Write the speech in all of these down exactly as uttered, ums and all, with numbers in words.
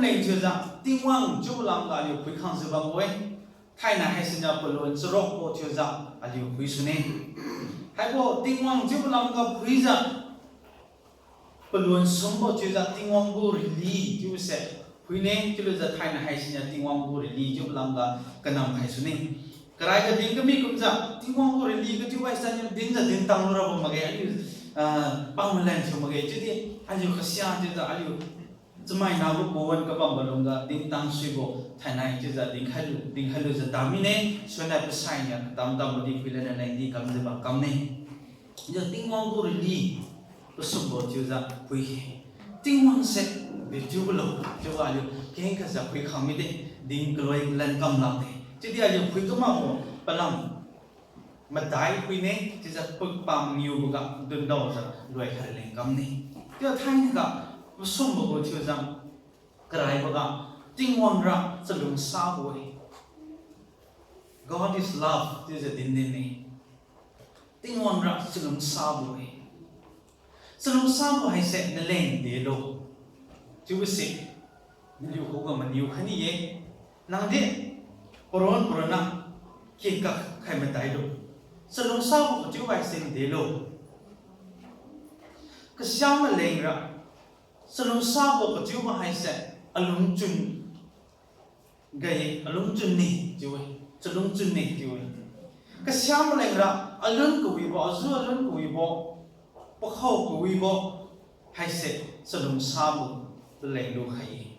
leng thiujiu Tingwang chiubo lamga aliu phuikhangjiu bambo-e. Thainai haisiniu palun charukbo thiujiu aliu phuisune. Haibo Tingwang chiubo lamga phuijiu palun sumbo chiujiu Tingwang gu rili chiubose phuine, chiulujiu thainai haisiniu Tingwang gu rili chiubo lamga kanam khaisune. Karai kadin kami kumjiu Tingwang gu rili kachiu haisiniu dinjiu dintang lurabo makge aliu, ah, pamalan thiu makge. Chiudi aliu kasia chiujiu aliu chamainagu pawan kabambo lungga dintang suibo thainai chiujiu dinkhailu, dinkhailujiu dam mine, suinai pasainiu katam tambo di phuilan naleng di kamjiu bam kamne. Chiujiu Tingwang gu rili pasumbo chiujiu phui-e. Tingwang se dechiubo lo chiubo aliu kengkhajiu phuikhang mide, din kaloi lan kam lakde. Chiudi aliu phui kamakbo palam madai phuine, chiujiu pui pamniuboga dundaojiu loikhai raleng kamne. Chiujiu thainaga pasumbo gu thiujiu karaiboga Tingwang ra chalungsabo-e. God is love chiujiu din dinne. Tingwang ra chalungsabo-e. Chalungsabo haise naleng delo chiubose naliu khuga maniu khai ni-e. Nangdi paron paronna kengkak khai madailo. Chalungsabo kachiu haise delo. Kasia maleng ra chalungsabo kachiubo haise alungchun ga-e, alungchunne chiu-e, chalungchunne chiu-e. Kasia maleng ra alun kawibo, aju alun kawibo, pakhao kawibo haise chalungsabo paleng lukhai-e.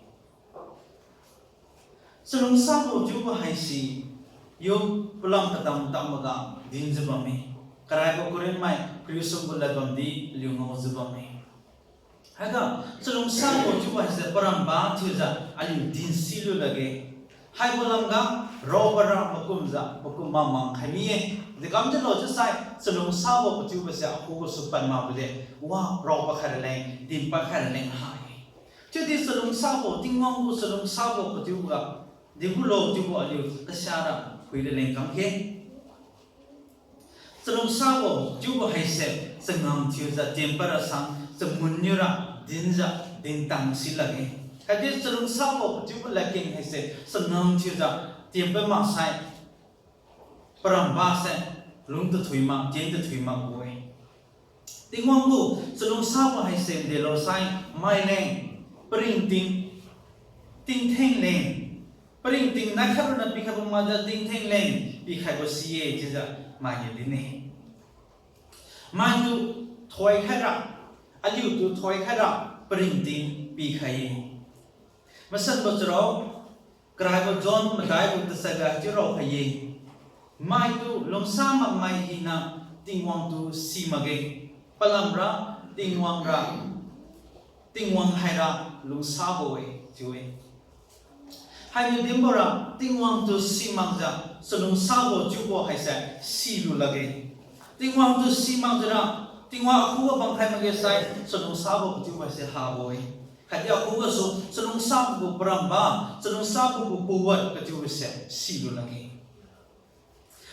Chalungsabo chiubo haise yo palam katam tamboga dinjiu bamme. Karaibo Corinth mai kariusum gu ladbamdi aliu ngaojiu bamme. Haiga chalungsabo chiubo haise paramba thiujiu aliu dinsilu lakge. Haibo lamga raobora makumjiu makum mamang khai mi-e. Dekamjiulo chiusai chalungsabo kachiubose akhugasu pad makbo de, wa raopad khai raleng, dinpad khai raleng ha-e. Chiudi chalungsabo, Tingwang gu chalungsabo kachiuboga dingulo chiubo aliu kasiara phui raleng kamkhe. Chalungsabo chiubo haise changam thiujiu tienpad rasang chamun niura dinjiu dintang si lakge. Khatdi chalungsabo kachiubo ladkeng haise changam thiujiu tienpad maksai paramba se lung tathui mak, tien tathui makbo-e. Tingwang gu chalungsabo haise delo sai maileng, paringting, tingtheng leng, paringting naikhat ronna pikhaibo makjiu tingtheng leng pikhaibo si-e chiujiu mainiu dinne. Maitu thoikhaira, aliutu thoikhaira paringting pikhai-e. Masanbo charao, karaibo John madai gu tachatga chiu raokhai-e. Maitu lungsa makmai hina Tingwang tu si makge. Palamra Tingwang ra, Tingwang haira lungsabo-e chiu-e. Hainiu dinbora Tingwang tu simakjiu chalungsabo chiubo haise silu lakge. Tingwang tu simakjiura Tingwang akhuga bamkhai makge sai chalungsabo kachiubo haise habo-e. Khatdi akhugasu chalungsabo gu paramba, chalungsabo gu pawan kachiubose silu lakge.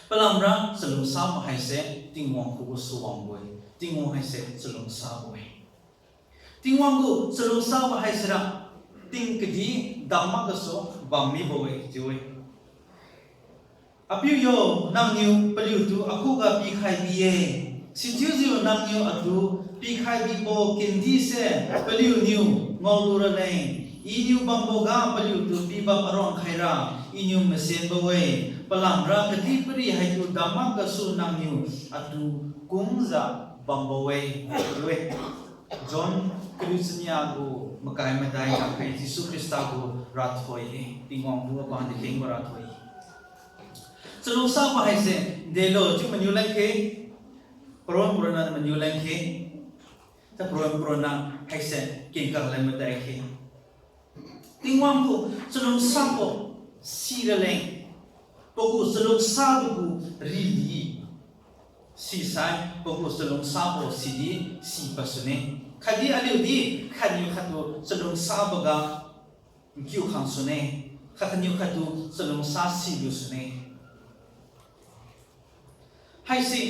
Palamra chalungsabo haise Tingwang khugasu wangbo-e. Tingwang haise chalungsabo-e. Tingwang gu chalungsabo haisera ting kadi dam makgasu bam mibo-e chiu-e. Apiu yo, nangniu paliutu akhuga pikhai bi-e. Sichiujiu nangniu atu pikhai bibo kendise paliuniu ngaolu raleng, Iniu bamboga paliutu pibam aruang khaira Iniu masenbo-e. Palamra kadihpiri haitu dam makgasu nangniu atu kumjiu bambo-e chiu-e. John kariu chania gu makai madai ga khai Jesu Khrista gu rathoi-e, Tingwang khuga pandi kengbo rathoi. Chalungsabo haise delo chiu maniu leng khe, paron paronna maniu leng khe, ta paron paronna haise kengkak leng madai khe. Tingwang gu chalungsabo siraleng, pagu chalungsabo gu ridi sisai, pagu chalungsabo sidi sipadsune. Khatdi aliudi khatniu khattu chalungsaboga nkiu khangsune, khatniu khattu chalungsa silusune. Haise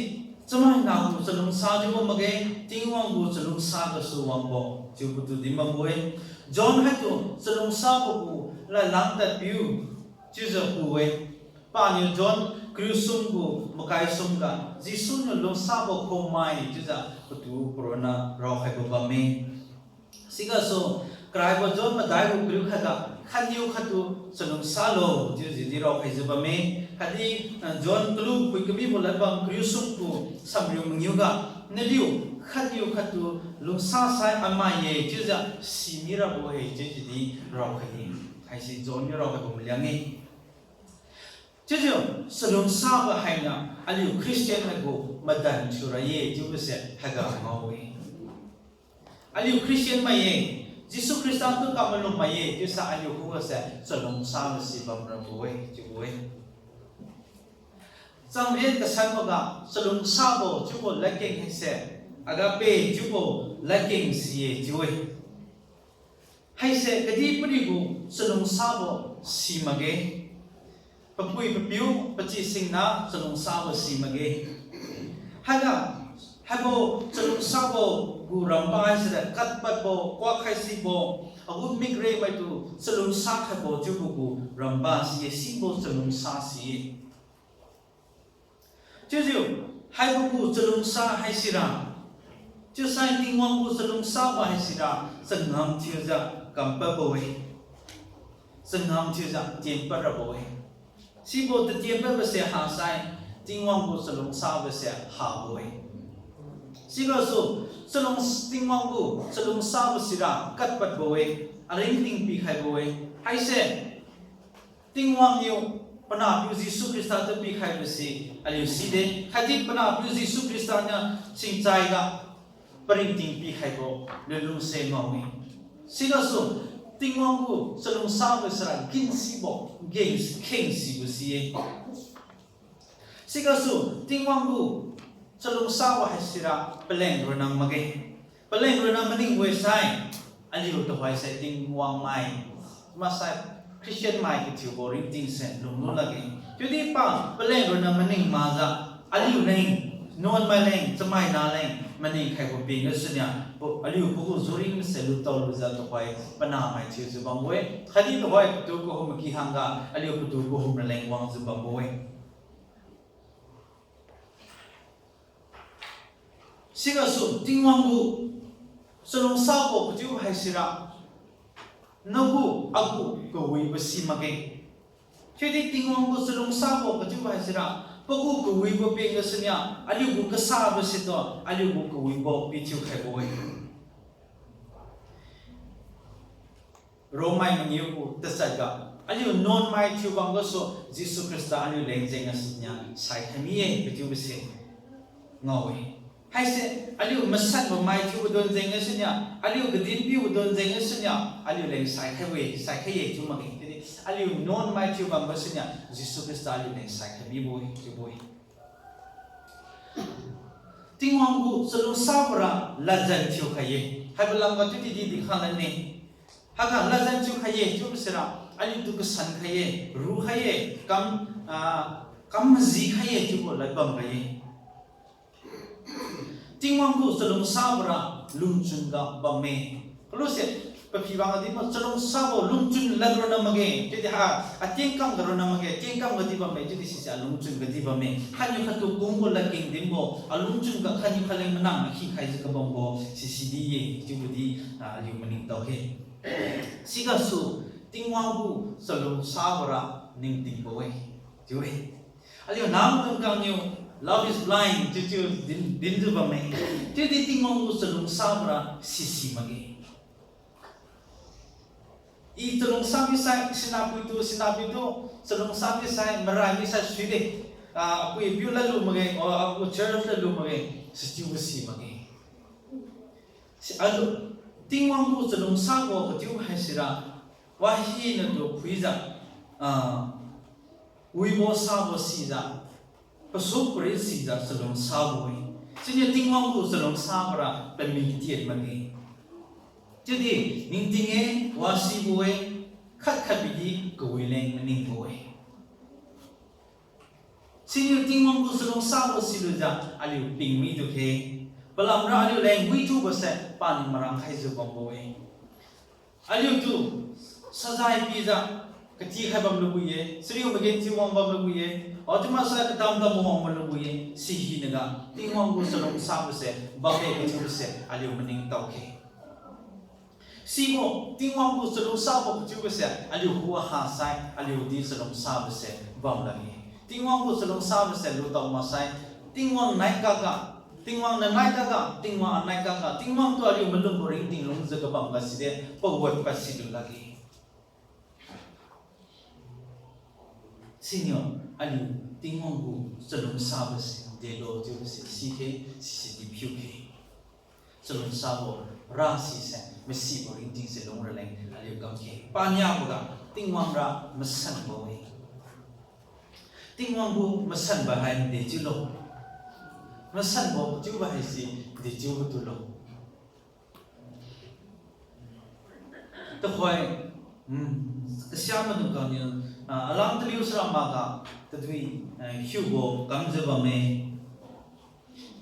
chamaina gu chalungsa chiubo makge, Tingwang gu chalungsa gasu wangbo. chiubo tu dinbambo-e. John haitu chalungsabogu ladlang tadpiu chiujiu ku-e. Paniu John kariu sum gu makai sum ga Jesu niu lungsabo khummai chiujiu patu paronna raokhaibo bamme. Sigasu karaibo John madaibo kariu khatga khatniu khattu chalungsalo chiujiu di raokhaijiu bamme. Khatdi, ah, John kalu phui kamibo ladbam kariu sum gu samriu mangiuga, naliu khatniu khattu lungsasai amai-e chiujiu simirabo-e chiujiu di raokhai-e. Haise John niu raokhaibo maliang-e. Chiujiu chalungsabo hainiu aliu Christian maigu madan thiura-e chiubose haiga ngao-e. Aliu Christian mai-e, Jesu Khrista tu kamalum mai-e chiusai aliu khuga se chalungsabo si bamrabo-e chiubo-e. Changriat kasanboga chalungsabo chiubo ladkeng haise agape chiubo ladkeng si-e chiu-e. Haise kadihpiri gu chalungsabo si makge. Papui papiu pachi singna chalungsabo si makge. Haiga, haibo chalungsabo gu ramba haisira katpadbo, kuak khaisibo, agu mikremaitu chalungsa khaibo chiubo gu ramba si-e, sibo chalungsa si-e. Chiujiu, haibo gu chalungsa haisira, chiusai Tingwang gu chalungsabo haisira changam thiujiu kampadbo-e. Changam thiujiu tienpad rabo-e. Sibo tatienpadbo se hasai, Tingwang gu chalungsabo se habo-e. Sigasu chalung, Tingwang gu chalungsabo sira katpadbo-e, aringting pikhaibo-e. Haise Tingwang niu panahpiu Jesu Khrista tu pikhaibo si aliu side, khatdi panahpiu Jesu Khrista niu singchaiga paringting pikhaibo lunlungse ngao-e. Sigasu Tingwang gu chalungsabo sira ginsibo, geng khengsibo si-e. Sigasu Tingwang gu chalungsabo haisira paleng ronna makge. Paleng ronna maningbo sai, aliu tuhoise Tingwang mai, maksai Christian mai kathiubo ringting se lunglu lakge. Chiudi pa paleng ronna maning makjiu, aliuleng, nuanmai leng, chamaina leng maning khaibo peng gasuniu, aliu pagu juringse lutao lujiu tuhoi panamai thiujiu bambo-e. Khatdi tuhoi patu kahum aki hangga aliu patu kahum raleng wangjiu bambo-e. Sigasu Tingwang gu chalungsabo kachiu haisira, nagu agu kawibo si makge. Chiudi Tingwang gu chalungsabo kachiu haisira, pagu kawibo peng gasuniu aliu gu kasabo situ aliu gu kawibo pithiu khaibo-e. Romai mangiu gu tachatga, aliu nuanmai thiubam gasu Jesu Khrista aliuleng jeng gasuniu saikhai mi-e kachiubo se ngao-e. Haise aliu masanbo mai thiubo don jeng gasuniu, aliu kadinpiubo don jeng gasuniu aliuleng saikhaibo-e, saikhai-e chiu makge. Chiudi aliu nuanmai thiubam gasuniu Jesu Khrista aliuleng saikhai mibo-e chiubo-e. Tingwang gu chalungsabora ladjan thiukhai-e. Haibo lamga chiudi di dikhang lanne. Haiga ladjan thiukhai-e chiubo sira, aliutu kasan khai-e, rukhai-e, kam, ah, kam maji khai-e chiubo ladbam khai-e. Tingwang gu chalungsabora lungchun ga bamme. Kaluse, paphi wang adi ma chalungsabo lungchun lad ronna makge. Chiudi ha, atingkam ga ronna makge, tingkam gadi bamme, chiudi sise alungchun gadi bamme. Khatniu khattu kungbo ladkeng dinbo, alungchun ga khatniu khatleng manang akhi khaijiu kabambo sisi di-e, chiubo di, ah, aliu maningtao khe. Sigasu Tingwang gu chalungsabora ningtingbo-e chiu-e. Aliu namaidung khangniu love is blind chiujiu din, dinjiu bamme. Chiudi Tingwang gu chalungsabora sisi makge. I chalungsa misai, sinapuitu, sinapuitu, chalungsa misai, marai misai suide. Ah, apui apiu ladlu makge, o, agu church ladlu makge, sichiubo si makge. Si, aliu, Tingwang gu chalungsabo kachiu haisira, wahina tu phuijiu, ah, wibo sabo sijiu, pasuk pari sijiu chalungsabo-e. Siniu Tingwang gu chalungsabora pami tien makge. Chiudi ningting-e, wasibo-e, khat khat bidi kawi leng maningbo-e. Siniu Tingwang gu chalungsabo silujiu aliu pingmi tukhe. Palamra aliu leng withubo se paniu marang khaijiu bambo-e. Aliutu sajai pijiu katikhai bam lubo-e, chariu magenthiu wang bam lubo-e, aotu maksai kadam dam wang bam lubo-e, si hinaga Tingwang gu chalungsabo se bamme kachiubo se aliu maningtao khe. Sibo Tingwang gu chalungsabo kachiubo se aliu khuga hasai aliudi chalungsabo se bam lakge. Tingwang gu chalungsabo se lutao maksai, Tingwang nai kaga, Tingwang nanai kaga, Tingwang anai kaga, Tingwang tu aliu malumbo ringting lungjiu kabam ga side pawan pasi lu lakge. Siniu aliu Tingwang gu chalungsabo se delo chiubo se sikhe, sisidi phiukhe. Chalungsabo ra sise masibo ringting se lungra leng aliu kamkhe. Paniaboga Tingwang ra masanbo-e. Tingwang gu masanbo hai dechiulo. Masanbo kachiubo haise dechiubo tulo. Tuhoi, mm, kasiamaidung kangniu, ah, alang taliu sara makga tadui, eh, hiubo kamjiu bamme.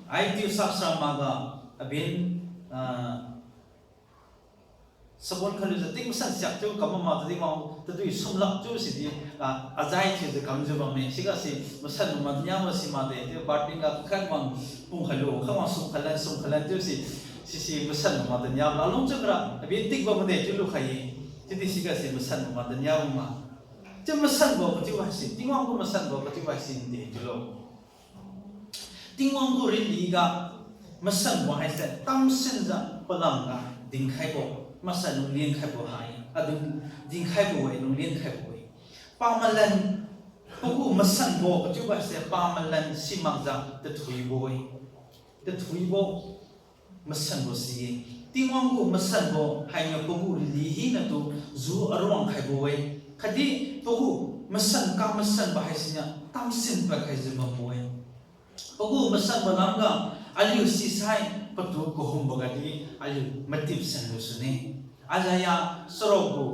Aitiu sap sara makga aben, ah, sabon khalujiu ting masan siak chiu kam ma tadi wang tadui sumlak chiu sidi, ah, ajai thiujiu kamjiu bamme. Sigase masan ma taniabo simakde chiu bathroom ga khat wang pungkhai lu, khat wang sumkhai lan, sumkhai lan chiu si, sise masan ma taniabo. Alung chiu kara aben tik bamde chiu lukhai-e. Chiudi sigase masan ma taniabo ma. Chiu masanbo kachiu haise, Tingwang gu masanbo kachiu haise de chiulo. Tingwang gu riliga masanbo haise tamsinjiu palangga dinkhaibo, masan lunglen khaibo hai, adin dinkhaibo-e, lunglen khaibo-e. Pamalan, pagu masanbo kachiubo haise pamalan simakjiu tathuibo-e. Tathuibo masanbo si-e. Tingwang gu masanbo hainiu pagu rili hinatu ju aruang khaibo-e. Khatdi pagu masan kamasanbo haisiniu tamsin pad khaijiu bambo-e. Pagu masanbo lamga aliu sisai patu kahumbo gadi aliu matip sanlu sune. Isaiah charuk gu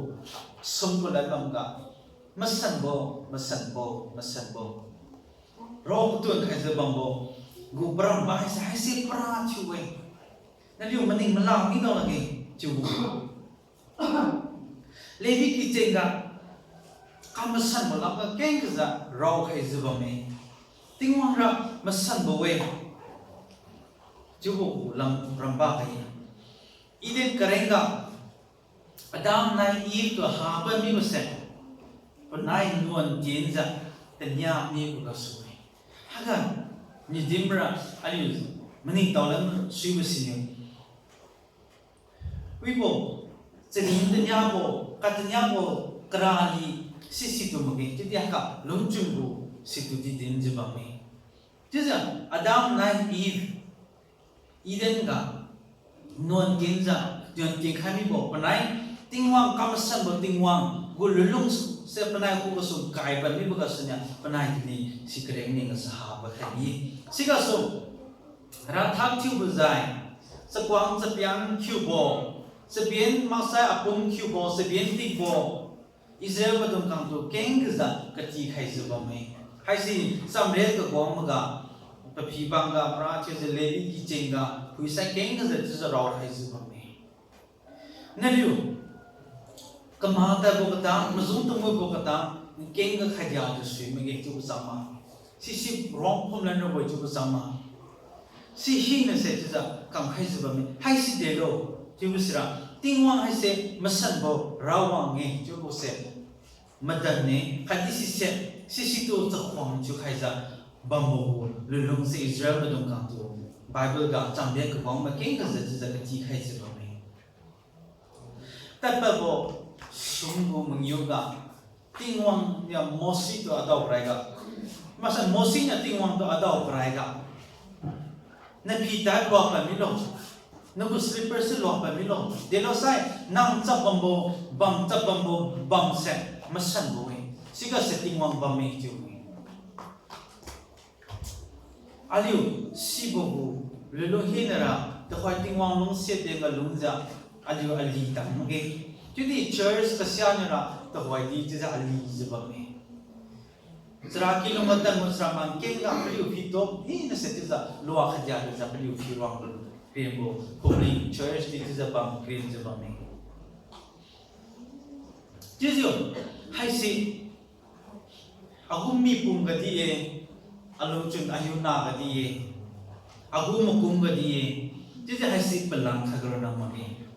sum gu lad lamga masanbo, masanbo, masanbo, rao katun khaijiu bambo gu paramba haise, haise para thiu-e. Naliu maning mala mi dao lakge chiubo. Levi kicheng ga kamasanbo lamga kengkajiu rao khaijiu bamme. Tingwang ra masanbo-e chiubo gu lam ramba khai-e. Eden kareng ga Adam nai Eve tu hapad mibo se, panai nuan kenjiu tania mibo gasu-e. Haiga nidimra aliu maningtao lam suibo siniu, wibo, chaning taniabo, kataniabo, karali, sisitu makge, chiudi haiga lungchun gu situ di dinjiu bamme. Chiujiu Adam nai Eve Eden ga nuan kenjiu, nuan kenkhai mibo panai, Tingwang kamasanbo Tingwang gu lunlung se panai khugasu kai pad mibo gasuniu panai tini si kareng ning gasu hapad khai-e. Sigasu rathak thiubo jai, chakuang chapian khiubo, chapian maksai apum khiubo, chapian tikbo, Israel maidung khangtu kengkajiu katikhaijiu bamme. Haise chamre kaguang maga, paphi bangga, para chiujiu Levi kicheng ga phuisai kengkajiu chiujiu rao khaijiu bamme. Naliu kama tadbo katang, mazung tangmubo katang, nkeng ga khaidiajiu sui makge chiubo cham ma. Sisi rong phumlan rabo-e chiubo cham ma. Si hina se chiujiu kamkhaijiu bamme. Haisi delo chiubo sira, Tingwang haise masanbo Rawang-e chiubo se madan-e, khatdi sise, sisitu chakhuang thiukhaijiu bambo gu lunlung se Israel maidung khangtu Bible ga chamre kaguang makeng gajiu chiujiu katikhaijiu bamme. Tadpadbo sum gu mangiu ga, Tingwang niu Mose tu adao karaiga, maksai Mose niu Tingwang tu adao karaiga, naphi tad luapad milo, nagu slipper si luapad milo, delosai nang chap bambo, bam chap bambo, bam se masanbo-e, sigase Tingwang bamme chiu-e. Aliu sibo gu lunlung hinara tuhoi Tingwang lungsiat dega lungjiu aliu ali tang makge. Chiudi church kasia niura tuhoidi chiujiu alijiu bamme. Charaky lung madan gu chara mankeng ga paliu phi top hina se chiujiu lua khadia lujiu paliu phi ruang lu. Krimbo, public church di chiujiu bam, krimjiu bamme. Chiujiu, haise, agu mipum gadi-e, alungchun ahiuna gadi-e, agu makum gadi-e, chiujiu haise palan khat ga ronna makge.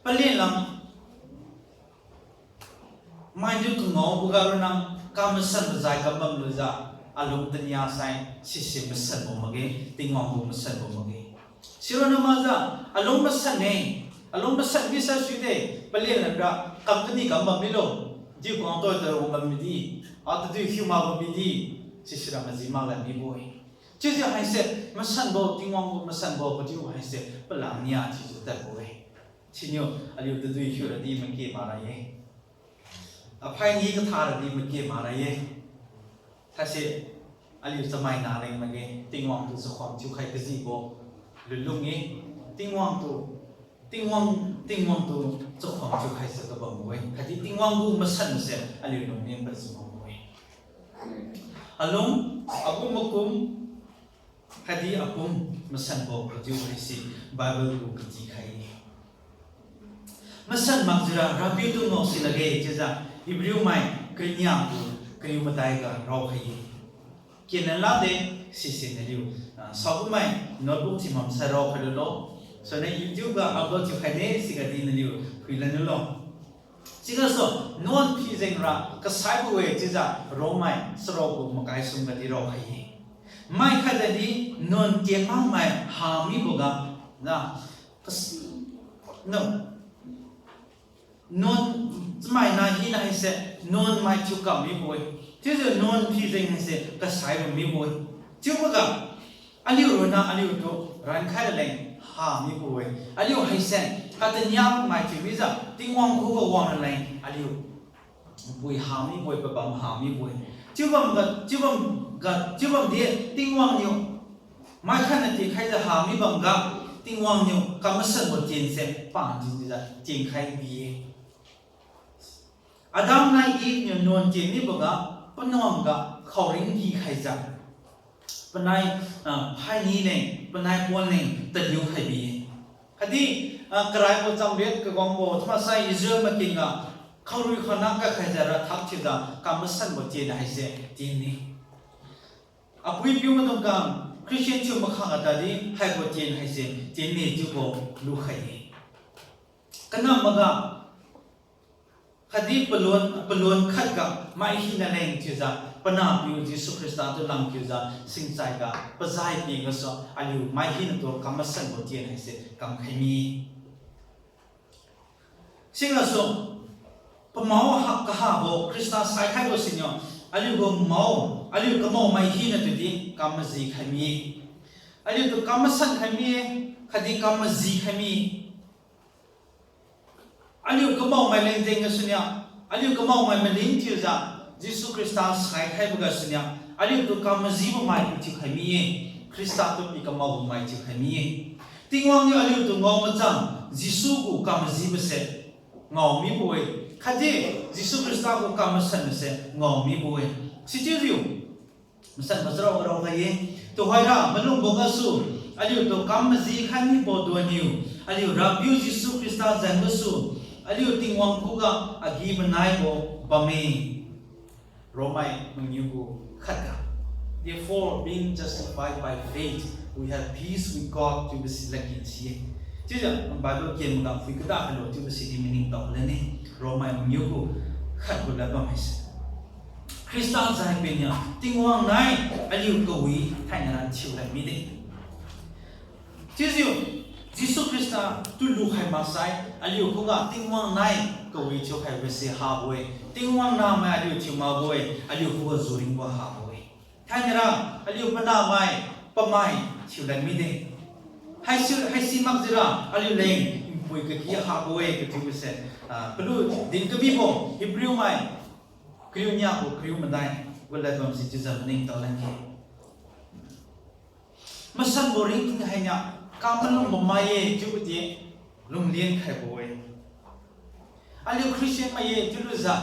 Palen lam, mainiu kangaobo ga ronna, kamasan majai kam bamlujiu, alung tania sai, sise masanbo makge, Tingwang gu masanbo makge. Sironna makjiu, alung masan-e, alung masan misai suide, palen lamra, kam kani kam bam milo, diu kang toi tadrong bam midi, a tadui hiu mak bam midi, sisira maji mak lan mibo-e. Chiujiu haise, masanbo, Tingwang gu masanbo, kadiu haise, palan nia chiujiu tadbo-e. Siniu, aliu tadui hiu radi make mak ra ye. Aphai ni katha radi make mak ra ye. Haise, aliu chamai naleng makge, Tingwang tu chakhuang thiukhai kajibo, lunlung-e, Tingwang tu, Tingwang, Tingwang tu chakhuang thiukhaijiu kabambo-e. Khatdi Tingwang gu masanse, aliu lungning pajiu bambo-e. Alung, agu makum, khatdi apum masanbo kadiu haise Bible gu katikhai-e. Masan makjiura Rapiu tu ngao si lakge chiujiu Hebrew mai kariu nia gu kariu madai ga raokhai-e. Kenlan lakde sise naliu, ah, saokumai notebook thiu mamsai raokhai lulo. Siniu YouTube ga upload thiukhaide sigadi naliu phuilan lulo. Sigasu nuan phijengra kasaibo-e chiujiu Rommai sarao gu makai sum gadi raokhai-e. Mai khat gadi nuan tien makmai hamiboga, na, kas-, no. Nuan, chamai na hina haise, nuan mai thiukam mibo-e. Chiujiu nuan phijeng haise kasaibo mibo-e. Chiuboga, aliu ronna aliutu rankhai raleng hamibo-e. Aliu haise, katania mai thiu mijiu Tingwang khuga wang raleng aliu pui hamibo-e, pabam hamibo-e. Chiubam ga, chiubam ga, chiubamdi Tingwang niu mai khatna tienkhaijiu hami bamga, Tingwang niu kamasanbo tiense paniu dinjiu tienkhai bi-e. Adam nai Eve niu nuan tien miboga, panuan ga khaoring dikhaijiu, panai, ah, phaini leng, panai pon leng taliu khai bi-e. Khatdi, ah, karaibo chamriat kagangbo chiumaksai Israel matingga khaorui khaona kakhaijiu rathak thiujiu kamasanbo tien haise tienni. Apui-apiu maidung khang Christian thiu makhangga tadi haibo tien haise tienni chiubo lukhai-e. Kanam maga, khatdi paluan, paluan khatga mai hina leng chiujiu, panahpiu Jesu Khrista tu lamkiujiu singchaiga pazai pi gasu aliu mai hinatu kamasanbo tien haise kamkhai mi. Sigasu, pamao ha kahabo Khrista saikhaibo siniu, aliu gu mao, aliu kamao mai hinatudi kam maji khai mi. Aliutu kam masan khai mi, khatdi kam maji khai mi. Aliu kamao mai leng jeng gasuniu, aliu kamao mai malin thiujiu, Jesu Khrista saikhaibo gasuniu, aliutu kam majibo mai pithiu khai mi-e, Khrista tu pi kamaobo mai thiu khai mi-e. Tingwang niu aliutu ngao machang, Jesu gu kam majibose ngao mibo-e, khatdi Jesu Khrista gu kam masanbose ngao mibo-e. Sichiujiu, masan bajirao rao khai-e. Tuhoira malumbo gasu, aliutu kam maji khai mibo duaniu, aliu Rapiu Jesu Khrista jeng gasu, aliu Tingwang khuga agi-manaibo bamme. Romai mangiu gu khatga. Therefore, being justified by faith, we have peace with God, chiubo si ladkeng si-e. Chiujiu Bible ken maga phui kada khailo chiubo sidi maningtao lane. Romai mangiu gu khat gu lad bam haise. Khrista jai peniu Tingwang nai aliu kawi thainai ra thiu lad mide. Chiujiu, Jesu Khrista tu lukhai maksai, aliu khuga Tingwang nai kawi thiukhaibose habo-e, Tingwang namai aliu thiu makbo-e, aliu khuga juringbo habo-e. Thainai ra, aliu panahmai, pamai thiu lad mide. Haisi, haisi makjiura, aliu leng npui kaki habo-e kathiubose, ah, palu din kabibo, Hebrew mai, kariu nia gu kariu madai gu lad bamse chiujiu maningtao lange. Masanbo ringting hainiu, kam malumbo mai-e chiubo di lunglin khaibo-e. Aliu Christian mai-e chiulujiu,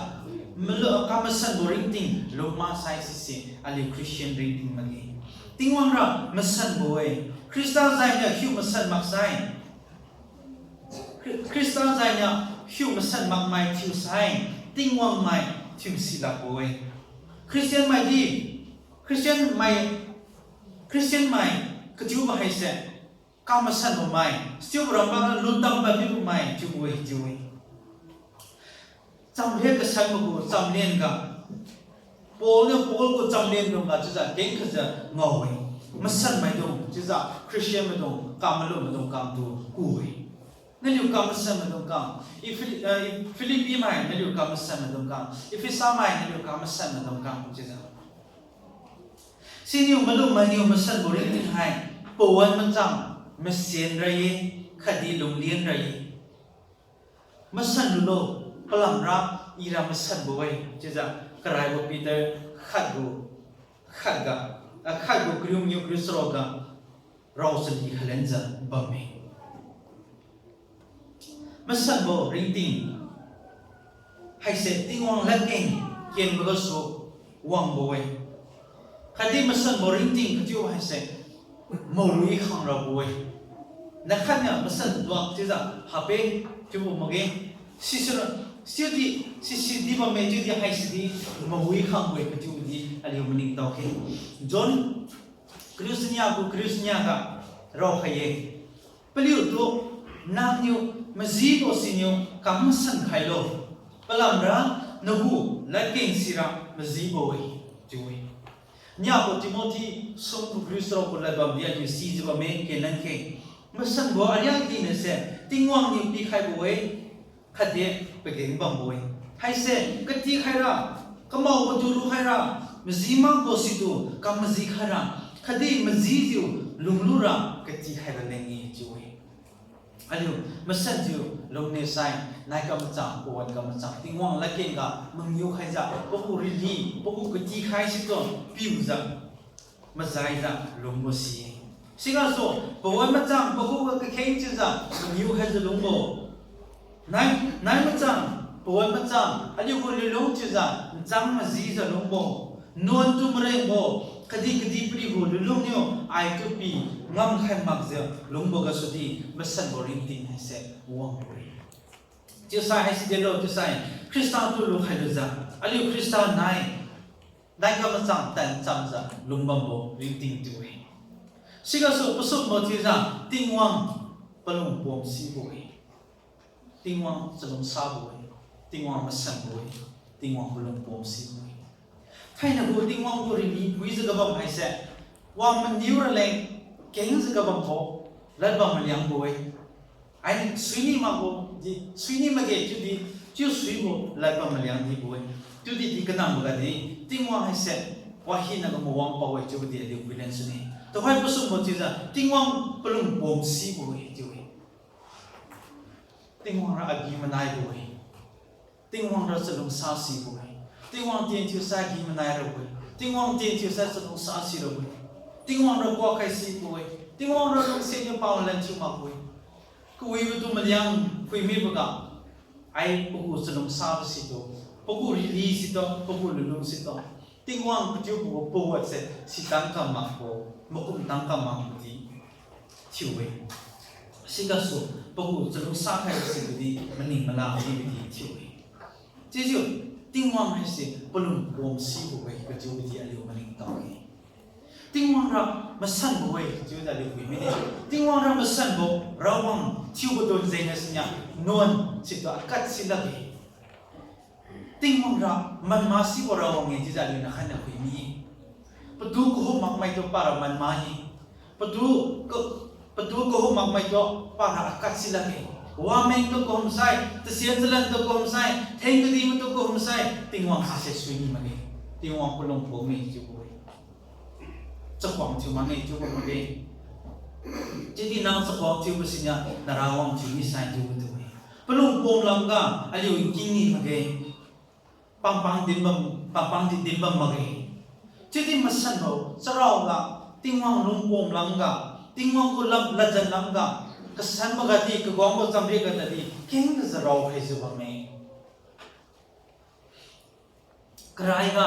malu, kam masanbo ringting lung maksai sise, aliu Christian ringting makge. Tingwang ra masanbo-e. Khrista zainiu hiu masan maksai, Khri-, Khrista zainiu hiu masan makmai thiusai, Tingwang mai thiu silakbo-e. Christian mai di, Christian mai, Christian mai kachiubo haise, kamasanbo mai, sichiubo ramba lutang pamibo mai chiubo-e chiu-e. Chamriat kasanbo gu chamlen ga, Paul niu Paul gu chamlen dung ga chiujiu kengkhajiu ngao-e. Masanmaidung chiujiu Christian maidung, kamalu maidung kamtu ku-e. Naliu kamasan maidung kam, Phil-, eh, Philippi mai naliu kamasan maidung kam, Ephesa mai naliu kamasan maidung kam chiujiu. Siniu malum mainiu masanbo ringting hai, pawan machang, masen ra-e, khatdi lunglian ra-e. Masan lulo, palamra ira masanbo-e chiujiu, karaibo Peter khat gu, khat ga, ah, khat gu kariu maniu kariu charuk ga, rao chali khalenjiu bamme. Masanbo ringting haise Tingwang ladkeng kenbo gasu wangbo-e. Khatdi masanbo ringting kachiu haise mawi khangrabo-e. Nakhatniu masan duak chiujiu hape chiubo makge. Sisira, sidi, sisidi bamme chiudi haisidi mawi khangbo-e kachiudi aliu maningtao khe. John kariu chania gu kariu chania ga raokhai-e. Paliutu nangniu majibo siniu kam masan khailo. Palamra nagu ladkeng sira majibo-e chiu-e. Niabo Timothy sum gu kariu charuk gu ladbamdi aliu sijiu bamme kenlan khe. Masanbo ariak dinase Tingwang niu pikhaibo-e. Khatdi pageng bambo-e. Haise katikhaira, kamao patu lukhaira, maji makbo situ kam majikhaira, khatdi majijiu lunglura katikhaira leng-e chiu-e. Aliu masanjiu lungne sai, nai kamachang, pawan kamachang, Tingwang ladkeng ga mangiu khaijiu, pagu rili, pagu katikhai situ piujiu majaijiu lungbo si-e. Sigasu pawan machang pakhuga kakheng chiujiu mangiu khaijiu lungbo, nai, nai machang, pawan machang aliu gu lunlung chiujiu nchang majijiu lungbo, nuan tu marengbo, kadihkadi paliu gu lunlung niu aitu pi ngamkhai makjiu lungbo gasudi masanbo ringting haise wangbo-e. Chiusai haisi delo chiusai Khrista tu lukhai lujiu, aliu Khrista nai dai kamachang tan chamjiu lungbambo ringting tiu-e. Sigasu pasumbo chiujiu Tingwang palung pom sibo-e. Tingwang chalungsabo-e. Tingwang masanbo-e. Tingwang palung pom sibo-e. Thainai gu Tingwang gu rili puijiu kabam haise, wang maniu raleng kengjiu kabambo, ladbam maliangbo-e. Ai suini makbo di, suini makge chiudi, chiu suibo ladbam maliang dibo-e. Chiudi di kanamboga di, Tingwang haise wahina ga mawang pao-e chiubo di aliu puilan sune. Tuhoi pasumbo chiujiu Tingwang palung pom sibo-e chiu-e. Tingwang ra agi-manaibo-e. Tingwang ra chalungsa sibo-e. Tingwang tien thiusai agi-manai rabo-e. Tingwang tien thiusai chalungsa sirabo-e. Tingwang ra kuakhai sibo-e. Tingwang ra lungsiat niu paolan thiu makbo-e. Kawibo tu maliang phuimiboga, ai pagu chalungsabo situ, pagu rili situ, pagu lunlung situ, Tingwang kathiubo gu pawan se sitang kam makbo, makum tang kam makbo di thiu-e. Sigasu pagu chalungsa khaibo situ di maning mala dibo di thiu-e. Chiujiu Tingwang haise palung pom sibo-e kathiubo di aliu maningtao-e. Tingwang ra masanbo-e chiujiu aliu phui mine. Tingwang ra masanbo Rawang thiubo don jengna sinia nuan situ akat silakge. Tingwang ra manma sibo Rawang-e chiujiu aliu nakhatniu phui mi-e. Patu kahum makmaitu para manma-e. Patu ka, patu kahum makmaitu para akat silakge. Wameng tu kahumsai, tasian chalan tu kahumsai, theng kadihmai tu kahumsai, Tingwang sise suini makge. Tingwang palung pom-e chiubo-e. Chakhuang thiu makne chiubo makge. Chiudi nang chakhuang thiubo sinia narawang thiu misai chiubo tu-e. Palung pom lamga aliu nkingni makge. Pangpang dinbam, pangpang di dinbam makge. Chiudi masanbo charao ga, Tingwang lungpom lamga, Tingwang gu lam ladjan lamga, kasan maga di, kaguangbo chamri ga tadi kengjiu rao khaijiu bamme. Karaiga,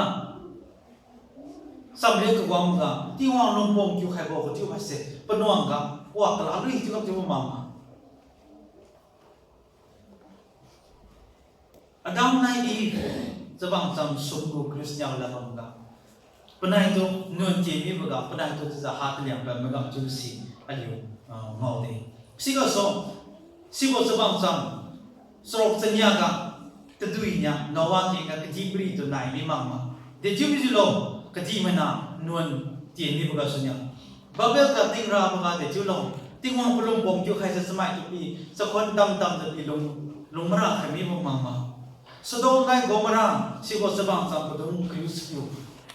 chamre kawangga Tingwang lungpom kiukhaibo kachiu haise panuangga wa kala lui chiu kamchiubo mama. Adam nai Eve chabang cham sumgu Christian ladbamga panaitu nuan tien miboga panaitu chiujiu ha taliang pad magam chiubo si aliu, ah, ngaode. Sigasu, sibo chabang cham charuk chaniaga, taduinia Noah kengga kadihpiritu nai mi makma. Dechiu mijiulo, kadihmaina nuan tien mibo gasuniu Babel ga tingraboga dechiulo, Tingwang palungpom kiukhaijiu chamai tupi, chakhuan dam damjiu pi lung, lung mara khai mibo makma. Sodom nai Gomorrah, sibo chabang cham padung kariu sikiu,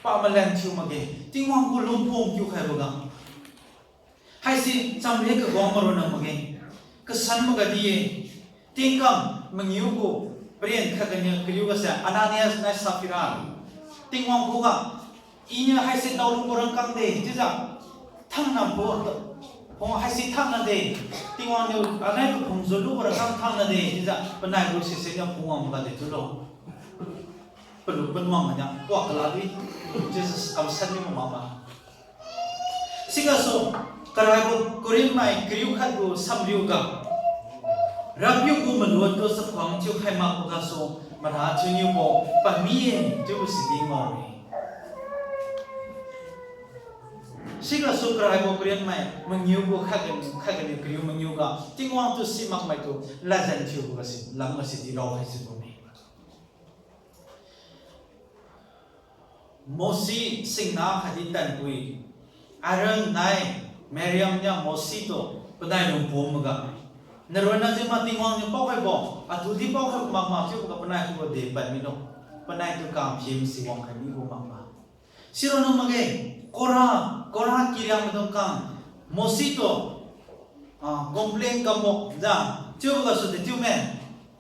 pamalan thiu makge, Tingwang gu lungpom kiukhaiboga. Haise chamre kawang maronna makge. Kasan maga di-e. Tingkam mangiu gu paren khat ganiu kariu gase Ananias nai Sapphira. Tingwang khuga, iniu haise daolungbo rangkang de chiujiu, thangnambo, phung haise thangna de. Tingwang niu anai kaphung julubo rangkang thangna de chiujiu panai gu sise niu phungwang maga dechiulo. Palu panuang ganiu wa kala di, Jesus kamsan mibo makma. Sigasu, karaibo Corinth mai kariu khat gu samriuga, Rapiu gu maluan tu chakhuang thiukhai makbo gasu mara thiuniubo pami-e chiubo sidi ngao-e. Sigasu karaibo Corinth mai mangiu gu khat ganiu, khat ganiu kariu mangiuga Tingwang tu simakmaitu ladjan thiubo gasi lamga sidi raokhaijiu bamme. Mose singna khatdi tanpui Aaron nai Miriam niu Mose tu panai lungpom maga, naronna jengma Tingwang niu paokhaibo, atudi paokhaibo makma chiuboga panai khuga de pad milo, panaitu kam phim si wangkhai mibo makma. Sironna makge, Korah, Korah kiriang maidung kang, Mose tu, ah, complain kambo jiu, chiubo gasu dechiu me,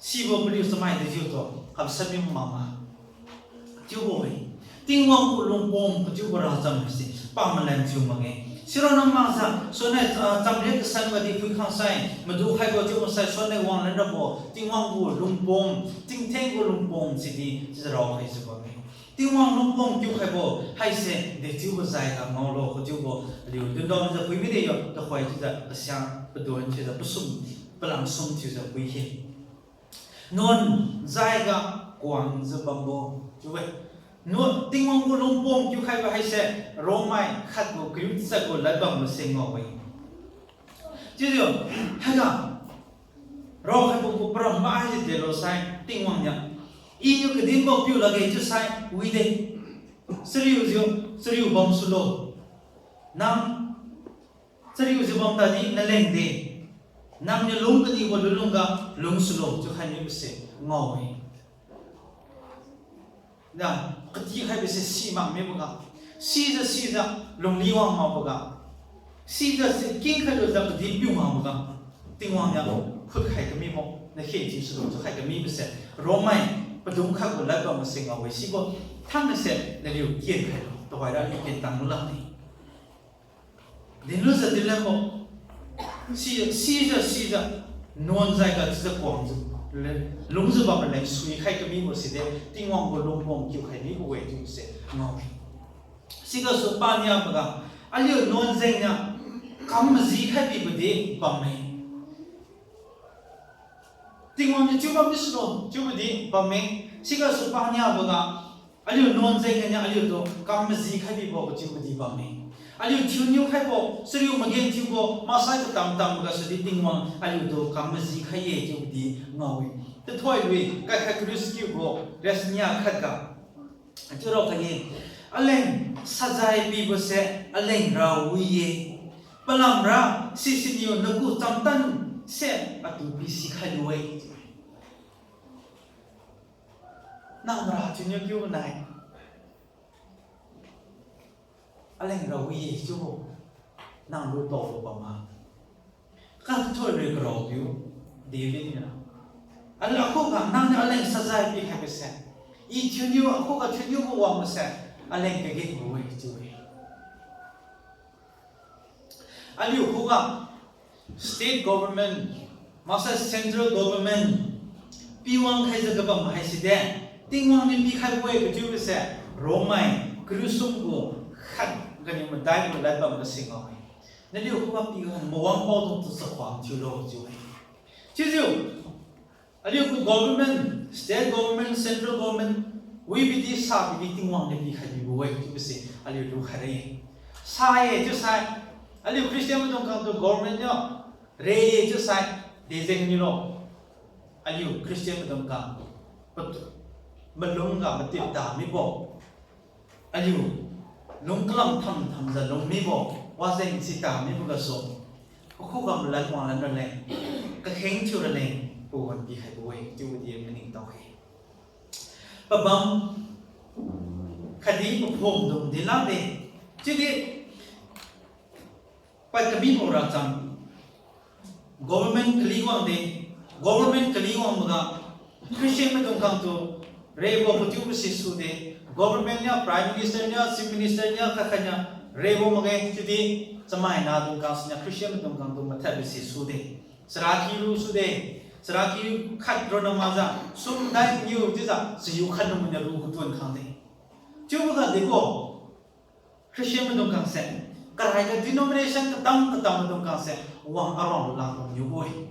sibo paliu chamai dejiu tu kamsan mibo makma. Chiubo-e, Tingwang gu lungpom kachiubo racham haise pamalan thiu makge. Sironna makjiu sune, ah, chamre kasan gadi phuikhangsai madu khaibo chiubo sai sune wanglan rabo Tingwang gu lungpom, tingtheng gu lungpom sidi chiujiu raokhaijiu bamme. Tingwang lungpom kiukhaibo haise dechiubo jaiga ngaolo kachiubo aliu dundonjiu phui mide yo, tuhoi chiujiu kasia padon thiujiu pasum, palam sum thiujiu phuikhe. Nuan jaiga kuangjiu bambo chiu-e. Nuan Tingwang gu lungpom kiukhaibo haise Romai khat gu kariu tachat gu ladbam mase ngao-e. Chiujiu, haiga raokhaibo gu param mahaidi delo sai Tingwang niu, Iniu kadinbo piu lakge chiusai wide. Chariujiu, chariu bamsulo. Nang chariujiu bam tadi naleng de. Nangniu lung kanibo lunlungga lungsulo chiukhai mibose ngao-e. Na, katikhaibo se simak miboga, sijiu sijiu lungli wang makboga, sijiu si kingkhai lujiu kadin piu makboga, Tingwang niu khutkhai kamibo, nakhen thiusulo chiukhai kamibo se, Romai padung khat gu ladbam mase ngao-e sibo, thangnase naliu kenkhailo, tuhoira aliu kentang lak ne. Dinlujiu dinlanbo, si, sijiu sijiu, nuan jaiga chiujiu kuangjiu, le, lungjiu bam raleng suikhai kamibo side, Tingwang gu lungpom kiukhai mibo-e chiubo se ngao-e. Sigasu paniaboga, aliu nuan jengniu kam majikhai bibo di bamme. Tingwang niu chiu bam misulo chiubo di bamme. Sigasu paniaboga, aliu nuan jengniu aliutu kam majikhai bibo kachiubo di bamme. Aliu thiuniu khaibo, chariu magenthiubo maksai katam tamboga sudi Tingwang aliutu kam majikhai-e chiubo di ngao-e. Tathoilui, kaikhai kariu sakiubo, verse nia khatga chiu raokhai-e, Aleng sajai pibose alengra wi-e. Palamra sisiniu nagu chamtanse atu pisikhai lu-e. Nang mara thiuniu kiu nai, alengra wi-e chiubo, nang lu taobo bamma. Kathoilui karaopiu David niu, Al, akhuga nangniu aleng sajai pikhaibose, I thiuniu, akhuga thiuniubo wangmase aleng kagengbo-e chiu-e. Aliu khuga state government, maksai central government piwang khaijiu kabam haiside, Tingwang niu pikhaibo-e kachiubose, Romai kariu sum gu khat ganiu madai gu lad bam ga singao-e. Naliu khuga pikhai mawang paodung tu chakhuang thiulo chiu-e. Chiujiu aliu gu government, state government, central government, wibidi sabidi Tingwang niu pikhai bibo-e chiubo se aliu lukhai ra-e. Sa-e chiusai, aliu Christian maidung khang tu government niu re-e chiusai, dejeng niulo. Aliu Christian maidung khang patu, malung ga matipta mibo, aliu lung kalam tham thamjiu lung mibo, wajeng sita mibo gasu, pakhuga malan wanglan raleng, kakheng thiu raleng, pawan pikhaibo-e chiubo di maningtao-e. Pabam khatdi paphumdung di lakde, chiudi pad kamibo racham, government kali wangde, government kali wangboga Christian maidung khang tu rebo kachiubo se sude, government niu, Prime Minister niu, Chief Minister niu, khat khat niu rebo makge, chiudi chamaina dung khang siniu Christian maidung khang tu mathadbo se sude. Charaky ru sude, charaky khat ronna makjiu, sumdai niu chiujiu, chahiu khat nung maniu ru katuan khang de. Chiuboga degu Christian maidung khang se, karaiga denomination katam katam maidung khang se, wang aruang lulak bamniubo-e.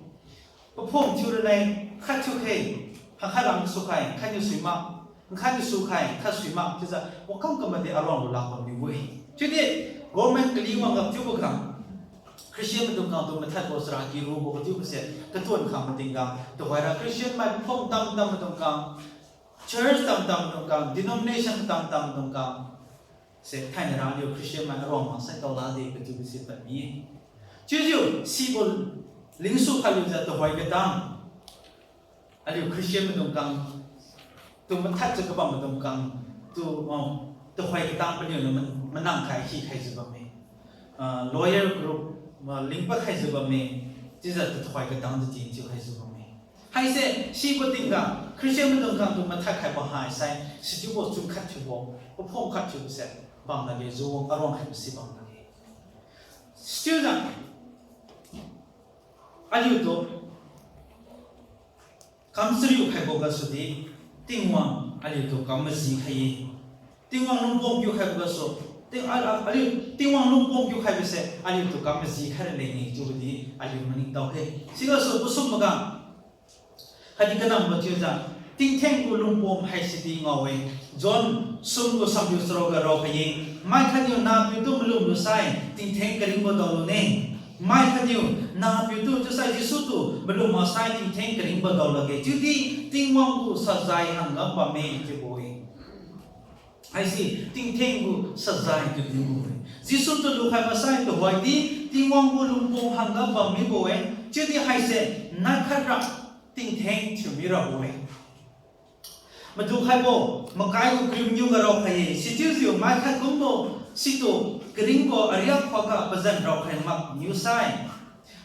Paphum thiu raleng, khat thiukhai, khat khat ram sukhai, khatniu suimak, khatniu sukhai, khat suimak chiujiu wakam kamade aruang lulak bamniubo-e. Chiudi government kali wangga chiubo khang, Christian maidung khang tu mathadbo charaky rubo kachiubo se katuan khang matingga, tuhoira Christian mai paphum tam tam maidung khang, church tam tam maidung khang, denomination tam tam maidung khang se thainai ra aliu Christian mai aruang maksai tao lakde kachiubo se padmi-e. Chiujiu sibo lingsu khatlujiu tuhoi katang, aliu Christian maidung khang tu mathadjiu kabam maidung khang tu, ah, tuhoi katang paliuniu man- manang khai hikhaijiu bamme. Ah, lawyer group, ah, lingpad khaijiu bamme, chiujiu tuhoi katang tu tin thiukhaijiu bamme. Haise sibo tingga Christian maidung khang tu mathad khaibo haisai, sichiubo chun khat thiubo, paphum khat thiubo se bam lakge, jiu aruang khaibo si bam lakge. Sichiujiu aliutu kam chariu khaibo gasudi, Tingwang aliutu kam maji khai-e. Tingwang lungpom piu khaibo gasu, Ting- a- a- aliu Tingwang lungpom piu khaibo se aliutu kam maji khai raleng-e chiubo di aliu maningtao khe. Sigasu pasum maga khatdi kanambo chiujiu, tingtheng gu lungpom haisidi ngao-e. John sum gu sampiu charuk ga raokhai-e, mai khatniu nahpiu tu malum lusai tingtheng karingbo daolune. Mai khatniu nahpiu tu chiusai Jesu tu malum maksai tingtheng karingbo dao lakge, chiudi Tingwang gu sajai hangga bamme chiubo-e. Haise tingtheng gu sajai chiu dinbo-e. Jesu tu lukhai maksai tuhoidi Tingwang gu lungpom hangga bam mibo-e. Chiudi haise nai khat ra tingtheng thiu mirabo-e. Madu khaibo makai gu kariu maniu ga raokhai-e, sichiujiu mai khat kumbo situ karingbo ariak khuga pazan raokhai makniu sai,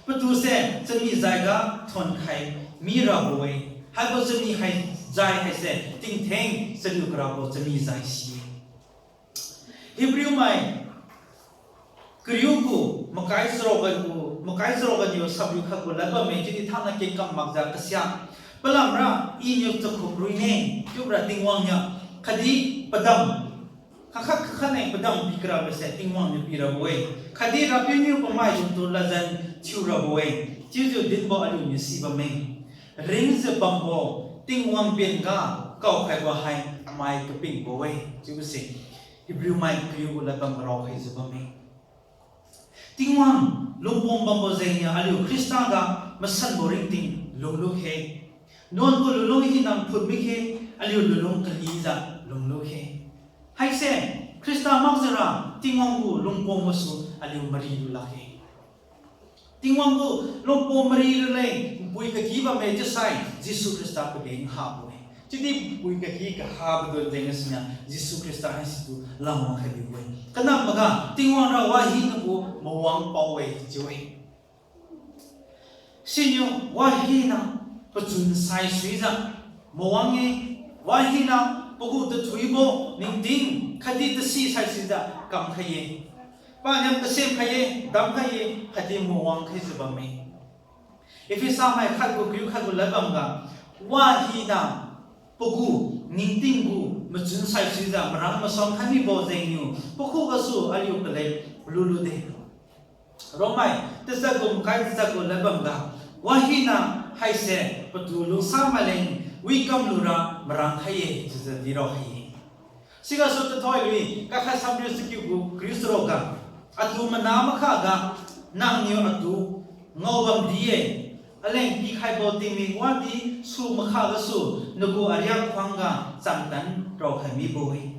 patu se chami jaiga thonkhai mirabo-e. Haibo chami hai- jai haise tingtheng chariu karabo chami jai si-e. Hebrew mai kariu gu makai charuk ga gu, makai charuk ganiu samriu khat gu lad bamme, chiudi thainai kengkam makjiu kasia, palamra Iniu chakhup ruine, chiubora Tingwang niu, khatdi padam, khat khat khat khat ne padam pikarabo se Tingwang niu pirabo-e, khatdi RAPIU niu pamaidungtu ladjan thiurabo-e, chiujiu dinbo aliuniu si bamme. Ringjiu bambo Tingwang pen ga kaokhaibo hai mai kapingbo-e, chiubo se Hebrew mai kariu gu lad bam ga raokhaijiu bamme. Tingwang lungpom bambo jengniu aliu Khrista ga masanbo ringting lunglu khe. Nuan gu lunlung hina phut mikhe, aliu lunlung kalijiu lunglu khe. Haise Khrista makjiura Tingwang gu lungpom gasu aliu mari lu lakge. Tingwang gu lungpom mari raleng npui kaki bamme chiusai Jesu Khrista pageng habo-e. Chiudi npui kaki kahabo du jeng gasuniu Jesu Khrista haisitu lamwang khai bibo-e. Kanam maga Tingwang ra wahina gu mawang pao-e chiu-e. Siniu wahina pachun saisuijiu mawang-e, wahina pagu tathuibo ningting khatdi tasi saisuijiu kamkhai-e. Paniam tasem khai-e, damkhai-e, khatdi mawang khaijiu bamme. Ephesa mai khat gu kariu khat gu lad bamga, wahina pagu ningting gu machun saisuijiu marang masuang khai mibo jengniu pakhugasu aliu kalek lulu de. Romai tachat gu makai tachat gu ladbamga, wahina haise patu lungsa maileng wikam lura marang khai-e chiujiu dirao hai-e. Sigasu tathoi lui kakhat samriu chakiu gu kariu charukga, atu mana makhaga nangniu atu ngaobam di-e, aleng pikhaibo tingmik wadi su makha gasu nagu ariak khuangga chamtan raokhai mibo-e.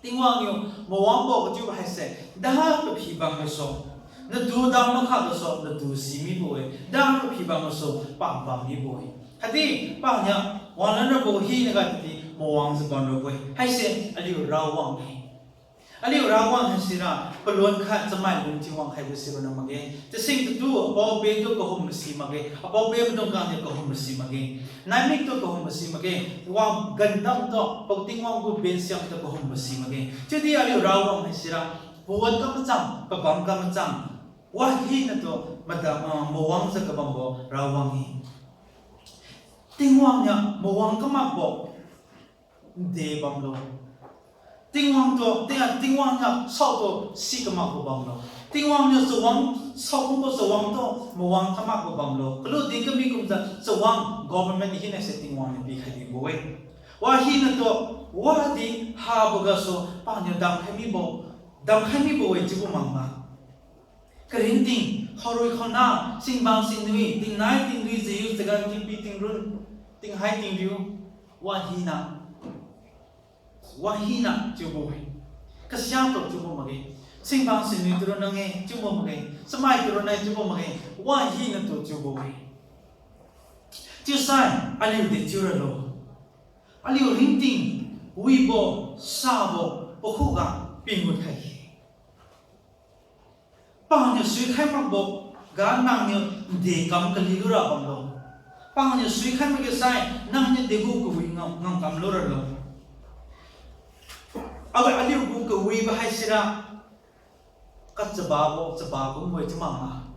Tingwang niu mawangbo kachiubo haise, da paphi bam gasu, natu da makha gasu natu si mibo-e, da paphi bam gasu pa bam mibo-e. Khatdi paniu wanglan rabo hinaga tadi mawangjiu bam rabo-e. Haise aliu Rawang-e. Aliu Rawang haisira palun khat chamai lung thiu wangkhaibo sironna makge. Tasing tatu apao-peh tu kahum masi makge. Apao-peh maidung kangniu kahum masi makge. Naimik tu kahum masi makge. Wang gandam tu, pao Tingwang gu bensiam tu kahum masi makge. Chiudi aliu Rawang haisira pawan kamachang, pabam kamachang, wahinatu mada, ah, mawangjiu kabambo Rawang-e. Tingwang niu mawang kamakbo nde bamlo. Tingwang tu, Ting, Tingwang niu saotu si kamakbo bamlo. Tingwang niu chawang, saokumbo chawang tu mawang kamakbo bamlo. Kalu din kami kumjiu chawang government hinase Tingwang niu pikhai bibo-e. Wahinatu, wadi habo gasu paniu damkhai mibo, damkhai mibo-e chiubo makma. Karingting, khaorui khaona, singbang singnui, tingnai tingrui, jiu chagan tingpi tingrun, tinghai tingriu, wahina, wahina chiubo-e. Kasiatu chiubo makge. Singbang singnui tu ronna-e chiubo makge. Chamai tu ronna-e chiubo makge. Wahinatu chiubo-e. Chiusai aliu dechiu ralo. Aliu ringting, wibo, sabo pakhuga pingut khai-e. Paniu suikhai makbo ga nangniu nde kam kali lura bamlo. Paniu suikhai makge sai nangniu degu kawi ngam, ngam kam luralo. Agu aliu gu kawibo haisira kachababo, chaba kumbo-e chiu makma.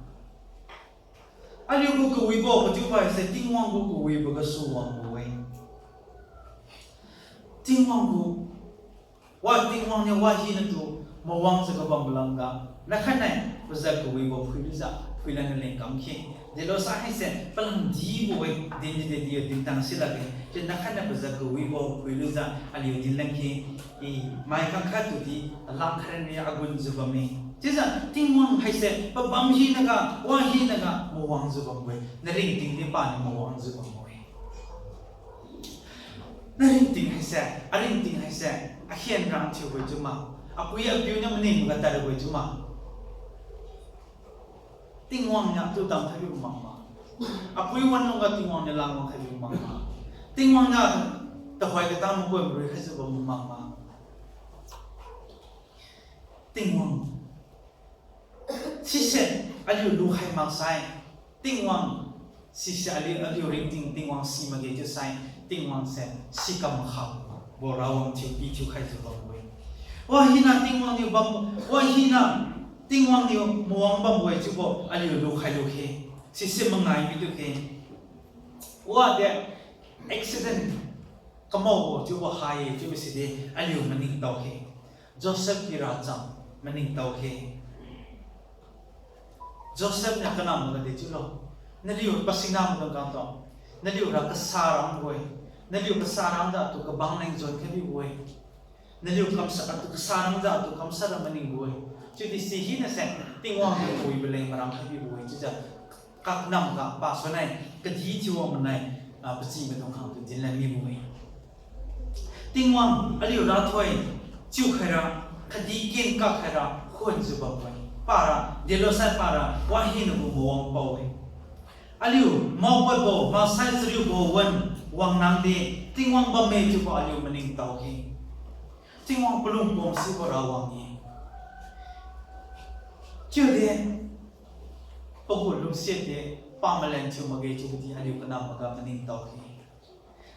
Aliu gu kawibo kachiubo haise Tingwang gu kawibo gasu wangbo-e. Tingwang gu, wa Tingwang niu wahinatu mawangjiu kabambo lamga, nakhatnai pajat kawibo phuilujiu phuilan naleng kamkhe. Delosai haise palamdibo-e, din di de di dintang silakge. Chiu nakhatnai pajat kawibo phuilujiu aliu dinlan khe, i mai khangkhat tudi alang kharan ri agunjiu bamme. Chiujiu Tingwang haise pabam hinaga, wahinaga mawangjiu bambo-e. Naringting di paniu mawangjiu bambo-e. Naringting haise, aringting haise, akhen rang thiubo-e chiu ma, apui apiu niu maningga tadbo-e chiu ma. Tingwang niu tu damkhaibo makma. Apui wan lungga Tingwang niu langwang khaibo makma. Tingwang niu tuhoi katang makoi marui khaijiu bam makma. Tingwang. Sise aliu lukhai maksai, Tingwang, sise aliu, aliu ringting Tingwang si makge chiusai, Tingwang se sikam makhabo Rawang thiu pithiu khaijiu bambo-e. Wahina Tingwang niu bam, wahina Tingwang niu mawang bambo-e chiubo aliu lukhai lukhe. Sise mangai mitukhe. Wade accident kamaobo chiubo hai-e chiubo sidi aliu maningtao khe. Joseph pi racham maningtao khe. Joseph niu kanamga de chiulo, naliu pasina maidung kangtu, naliura kasa rambo-e, naliu kasa ramjiu atu kabang leng jon khai bibo-e. Naliu kamshat atu kasa ramjiu atu kamshat ra maningbo-e. Chiudi si hinase Tingwang niu kawibo leng marang khai bibo-e chiujiu kaknamga pasonai, kadih thiuwang manai, ah, pachi maidung khangtu dinlan mibo-e. Tingwang aliu rathoi chiukhaira, kadih ken kakhaira khunjiu bam-e. Para, delosai para wahina gu mawang pao-e. Aliu maopadbo maksai chariubo wan wangnang de, Tingwang bamme chiubo aliu maningtao khe. Tingwang palung pom sibo Rawang-e. Chiudi pagu lungsiat de pamalan thiu makge chiubodi aliu kanamga maningtao khe.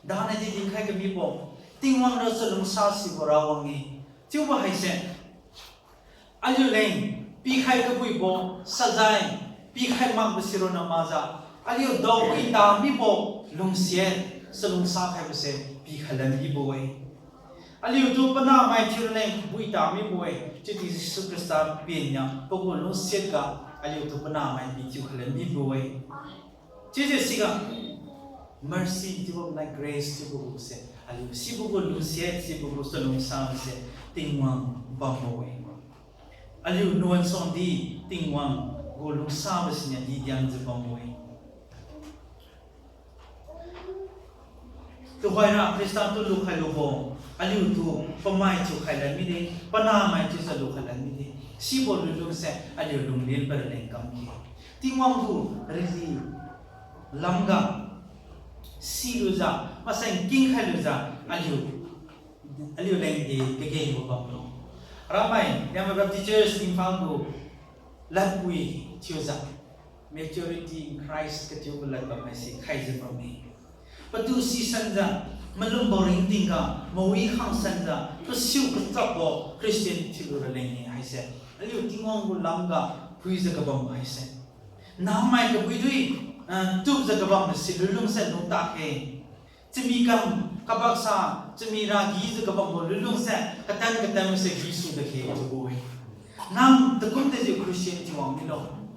Dana di dinkhai kamibo, Tingwang ra chalungsa sibo Rawang-e chiubo haise, aliu leng pikhai kabuibo sajai, pikhai makbo sironna makjiu, aliu daowi tamibo lungsiat, chalungsa khaibose pikhai lan mibo-e. Aliutu panahmai thiu raleng bui tamibo-e, chiudi Jesu Khrista paniu pagu lungsiatga aliutu panahmai pithiu khalan mibo-e. Chiujiu siga mercy chiubo nai grace chiubo guse, aliu sibo gu lungsiat, sibo gu chalungsase Tingwang bambo-e. Aliu nuansuangdi Tingwang gu lungsabo siniu didiangjiu bambo-e. Tuhoira Khrista tu lukhailubo, aliutu pamai thiukhai lan mide, panahmai thiujiu lukhai lan mide. Sibo lunlungse aliu lunglian paraleng kamkhe. Tingwang gu rili lamga silujiu, masai kingkhai lujiu, aliu, aliu lengdi kagengbo bamlo. Ramai, Liangmai Baptist Church Imphal gu ladpui thiujiu, Maturity in Christ kathiubo lad bam haise khaijiu bamme. Patu sisanjiu, malumbo ringtingga, mawi khangsanjiu, kasiu kachapbo Christian thiulu raleng haise, aliu Tingwang gu lamga phuijiu kabam haise, nahmai kabuidui, ah, tupjiu kabamse lunlungse lungta khe. Chami kam, kabaksa, chami ragijiu kabambo lunlungse, katan katanse gisu dakhe chiubo-e. Nang takum dejiu Christian thiuwang milo.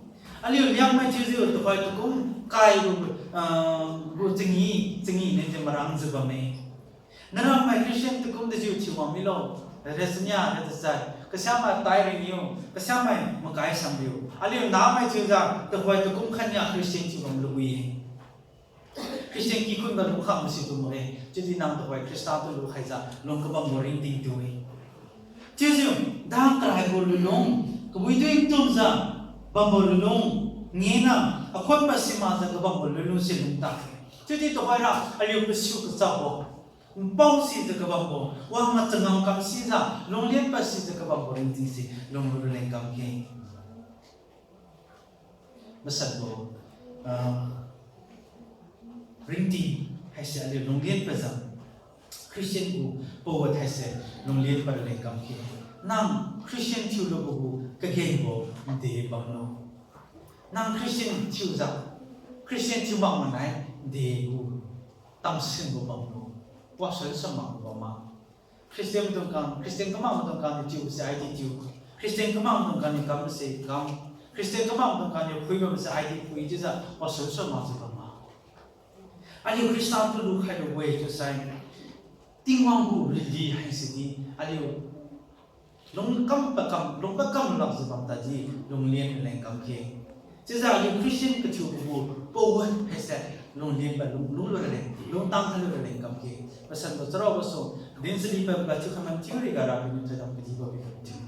Aliu Liangmai thiujiu tuhoi takum kai gu, ah, gu changi, changi nijiu marangjiu bamme. Naramai Christian takum dejiu thiuwang milo. Resania, retachai, kasiamai tai ringiu, kasiamai makai samriu. Aliu nahmai thiujiu tuhoi takum khania Christian thiubam luwi-e. Christian kikhun ga lungkham masitu makge. Chiudi nang tuhoi Khrista tu lukhaijiu lung kabambo ringting tu-e. Chiujiu, dang karaibo lunlung, kabuidui ntumjiu bambo lunlung, ngena, akhon pa simakjiu kabambo lunlungse lungta khe. Chiudi tuhoira aliu kasiu kachapbo, npao sijiu kabambo, wang machangam kam sijiu, lunglian pa sijiu kabambo ringtingse lunglu raleng kamkhe. Masanbo, ah, ringting haise aliu lunglian pajiu, Christian gu pawan haise lunglian pa raleng kamkhe. Nang Christian thiulubo gu kagengbo nde bamlo. Nang Christian thiujiu, Christian thiu mak manai de gu tamsinbo bamlo. Wasuan sa makbo bamma. Christian maidung khang, Christian kamak maidung khang niu thiubose aidi thiu. Christian kamak maidung khang niu kamse kam. Christian kamak maidung khang niu phuibamse aidi phui chiujiu wasuan sa makjiu bamma. Aliu Khrista tu lukhailubo-e chiusai, Tingwang gu rili haisedi aliu lungkam pakam, lungkakam lakjiu bam tadi lunglian raleng kamkhe. Chiujiu aliu Christian kathiubo gu pawan haise lunglian pa lung, lunglu raleng, lungtang khailu raleng kamkhe. Masanbo charao gasu, din chali pa ga thiu khaman thiu riga Rapiu niu thoidam kadibo pi kam thiu.